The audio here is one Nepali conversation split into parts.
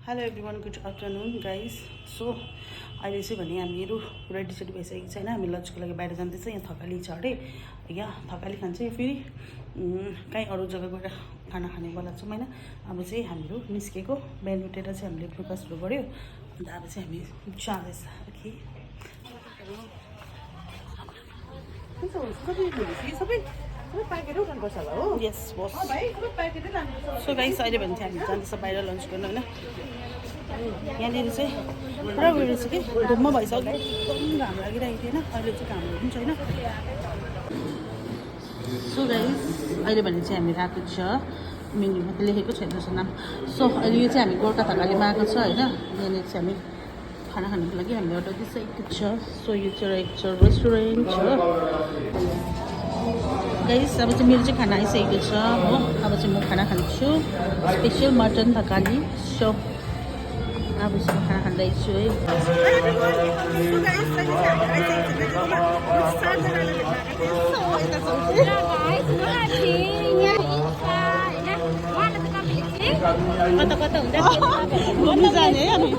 Hello everyone, good afternoon guys. So अहिले चाहिँ भने हामीहरू रेडी सेडी भइसकेको छैन। हामी लन्चको लागि बाहिर जाँदैछ। यहाँ थकाली छ अरे, यहाँ थकाली खान्छ फेरि कहीँ अरू जग्गा गएर खाना खाने बेला छौँ होइन। अब चाहिँ हामीहरू निस्केको, बिहान उठेर चाहिँ हामीले ब्रेकफास्टहरू गऱ्यो। अन्त अब चाहिँ हामी जाँदैछ सबै प्याकेटै उठानुपर्छ होला हो। यस बस। सो गाइस अहिले भने चाहिँ हामी जाँदैछ बाहिर लन्च गर्न होइन। यहाँनिर चाहिँ पुरा उयो रहेछ कि धुम्म भइसक्यो, एकदम घाम लागिरहेको थियो होइन। अहिले चाहिँ घामहरू पनि छैन। सो गाइस अहिले भने चाहिँ हामी आएको छ, मेन्यूमा त लेखेको छैन रहेछ नाम। सो अहिले यो चाहिँ हामी गोर्खा थकालीमा आएको छ होइन। यहाँनिर चाहिँ हामी खाना खानुको लागि हामीले अर्डर दिइसकेको छ। सो यो चाहिँ रहेको छ रेस्टुरेन्ट छ गाइस। अब चाहिँ मेरो चाहिँ खाना आइसकेको छ हो। अब चाहिँ म खाना खान्छु, स्पेसल मटन थकाली। सो अब चाहिँ खाना खाँदैछु है। कता कता हुन्छ जाने है हामी।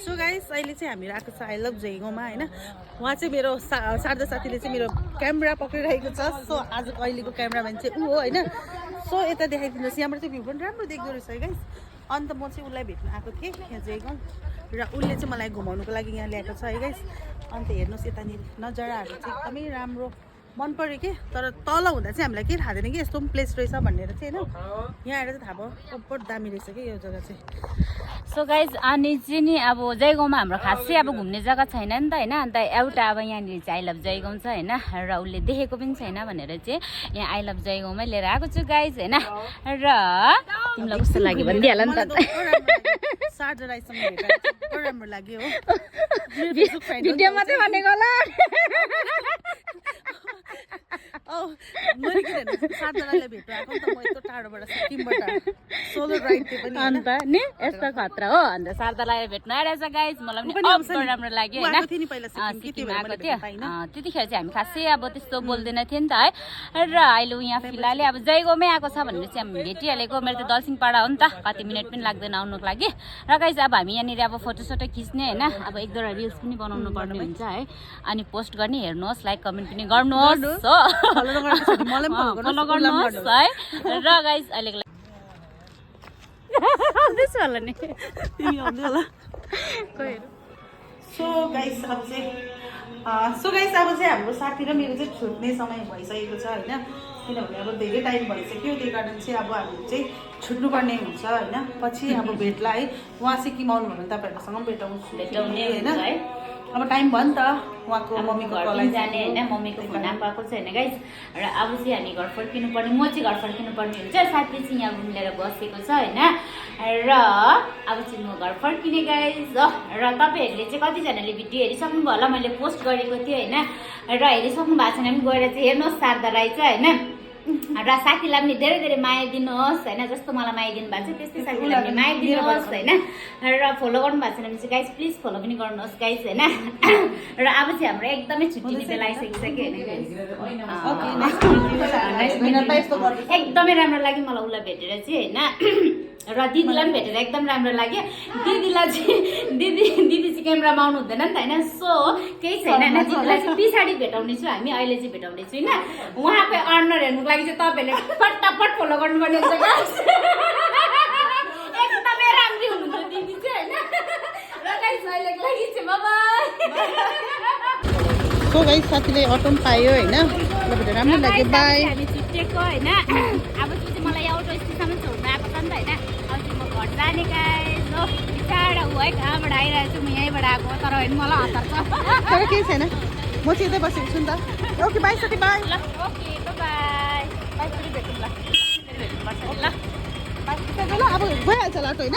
सो गाइस अहिले चाहिँ हामीहरू आएको छ आई लभ जयगाउँमा होइन। उहाँ चाहिँ मेरो शारदा साथीले चाहिँ मेरो क्यामेरा पक्रिरहेको छ। सो आजको अहिलेको क्यामेराम्यान चाहिँ ऊ हो होइन। सो यता देखाइदिनुहोस्, यहाँबाट चाहिँ भ्यू पनि राम्रो देख्दो रहेछ है गाइस। अन्त म चाहिँ उसलाई भेट्न आएको थिएँ यहाँ जयगाउँ, र उसले चाहिँ मलाई घुमाउनुको लागि यहाँ ल्याएको छ है गाइस। अन्त हेर्नुहोस् यतानिर नजाराहरू चाहिँ एकदमै राम्रो मन पऱ्यो कि। तर तल हुँदा चाहिँ हामीलाई केही थाहा थिएन कि यस्तो पनि प्लेस रहेछ भनेर चाहिँ होइन। यहाँ आएर चाहिँ थाहा भयो कम्फोर्ट दामी रहेछ कि यो जग्गा चाहिँ। सो गाइज अनि चाहिँ नि अब जयगाउँमा हाम्रो खासै अब घुम्ने जग्गा छैन नि त होइन। अन्त एउटा अब यहाँनिर चाहिँ आई लभ जयगाउँ छ होइन, र उसले देखेको पनि छैन भनेर चाहिँ यहाँ आई लभ जयगाउँमै लिएर आएको छु गाइज होइन। र तिमीलाई कस्तो लाग्यो भनिदिइहाल नि त। सार्जा राईसँग भेटेर राम्रो लाग्यो हो। भिडियो मात्रै भनेको होला। मैले किन सार्जा राईलाई भेट्नु आएको नि त, म यस्तो टाढोबाट सिक्किमबाट सोलो राइड थियो पनि। अन्त नि यस्तो खतरा हो। अन्त शारदालाई भेट्नु आइरहेछ गाइज, मलाई पनि राम्रो लाग्यो होइन। सिक्किम आएको थियो त्यतिखेर चाहिँ हामी खासै अब त्यस्तो बोल्दैन थियो नि त है। र अहिले यहाँ फिलहालै अब जयगाउँमै आएको छ भनेर चाहिँ हामी भेटिहालेको। मेरो त दलसिंहपाडा हो नि त, कति मिनट पनि लाग्दैन आउनुको लागि। र गाइज अब हामी यहाँनिर अब फोटोसोटो खिच्ने होइन, अब एक दुईवटा रिल्स पनि बनाउनु पर्ने हुन्छ है। अनि पोस्ट गर्ने, हेर्नुहोस्, लाइक कमेन्ट पनि गर्नुहोस् हो, फलो गर्नुहोस् है। र गाइज अहिलेको आउँदैछ होला नि, तिमी आउँदै होला। सो गाइस अब चाहिँ हाम्रो साथी र मेरो चाहिँ छुट्ने समय भइसकेको छ होइन। किनभने अब धेरै टाइम भइसक्यो, त्यही कारण चाहिँ अब हामी चाहिँ छुट्नुपर्ने हुन्छ होइन। पछि अब भेट्ला है। उहाँ सिक्किम आउनु भयो भने तपाईँहरूसँग भेटाउने होइन। अब टाइम भयो नि त उहाँको मम्मीको घर जाने होइन। मम्मीको फोन आएको छैन गाइज। र अब चाहिँ हामी घर फर्किनु पर्ने, म चाहिँ घर फर्किनु पर्ने हुन्छ। साथी चाहिँ यहाँ रुम लिएर बसेको छ होइन। र अब चाहिँ म घर फर्किने गाइज। र तपाईँहरूले चाहिँ कतिजनाले भिडियो हेरिसक्नु भयो होला, मैले पोस्ट गरेको थिएँ होइन। र हेरिसक्नु भएको छैन भने गएर चाहिँ हेर्नुहोस् शारदा राई चाहिँ होइन। र साथीलाई पनि धेरै धेरै माया दिनुहोस् होइन। जस्तो मलाई माया दिनु भएको छ त्यस्तै साथीलाई पनि माया दिनुहोस् होइन। र फलो गर्नु भएको छैन भने चाहिँ गाइज प्लिज फलो पनि गर्नुहोस् गाइज होइन। र अब चाहिँ हाम्रो एकदमै छुट्टिने बेला आइसकिसक्यो होइन। एकदमै राम्रो लाग्यो मलाई उसलाई भेटेर चाहिँ होइन। र दिदीलाई पनि भेटेर एकदम राम्रो लाग्यो। दिदीलाई चाहिँ दिदी चाहिँ क्यामेरामा आउनु हुँदैन नि त होइन। सो केही छैन होइन, दिदीलाई चाहिँ पछाडि भेटाउने छु हामी, अहिले चाहिँ भेटाउने छुइनँ। उहाँको अर्नर हेर्नुको लागि चाहिँ तपाईँहरूले फटाफट फलो गर्नुपर्ने हुन्छ गाइस। एकदमै राम्री हुनुहुन्छ दिदी चाहिँ होइन। र गाइस अहिलेको लागि चाहिँ बाइ बाइ। सो गाइस साथीले अटो पनि पायो होइन, राम्रो लाग्यो। बाई। हामी छुट्टिएको होइन। अब चाहिँ मलाई अटो स्टेसनमै छोड्नु आएको छ नि त होइन। अब चाहिँ म घर जाने गाइस हो। बिचारा ऊ है कहाँबाट आइरहेको छु, म यहीँबाट आएको तर होइन मलाई हतार छ। तर केही छैन, म चाहिँ यतै बसेको छु नि त। ओके बाई साथी, बाई। ल ओके बाई बाई, फेरि भेटौँ ल, भेट्नुपर्छ ल। ल अब भइहाल्छ ल अटो होइन।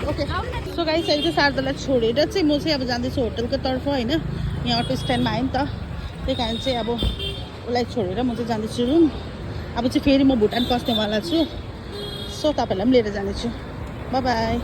ओके सो गाइस अहिले चाहिँ शारदालाई छोडेर चाहिँ म चाहिँ अब जाँदैछु होटलको तर्फ होइन। यहाँ अटो स्ट्यान्डमा आएँ नि त, त्यही कारण चाहिँ अब उसलाई छोडेर म चाहिँ जाँदैछु रुम। अब चाहिँ फेरि म भुटान पस्नेवाला छु। सो तपाईँहरूलाई पनि लिएर जानेछु। By by.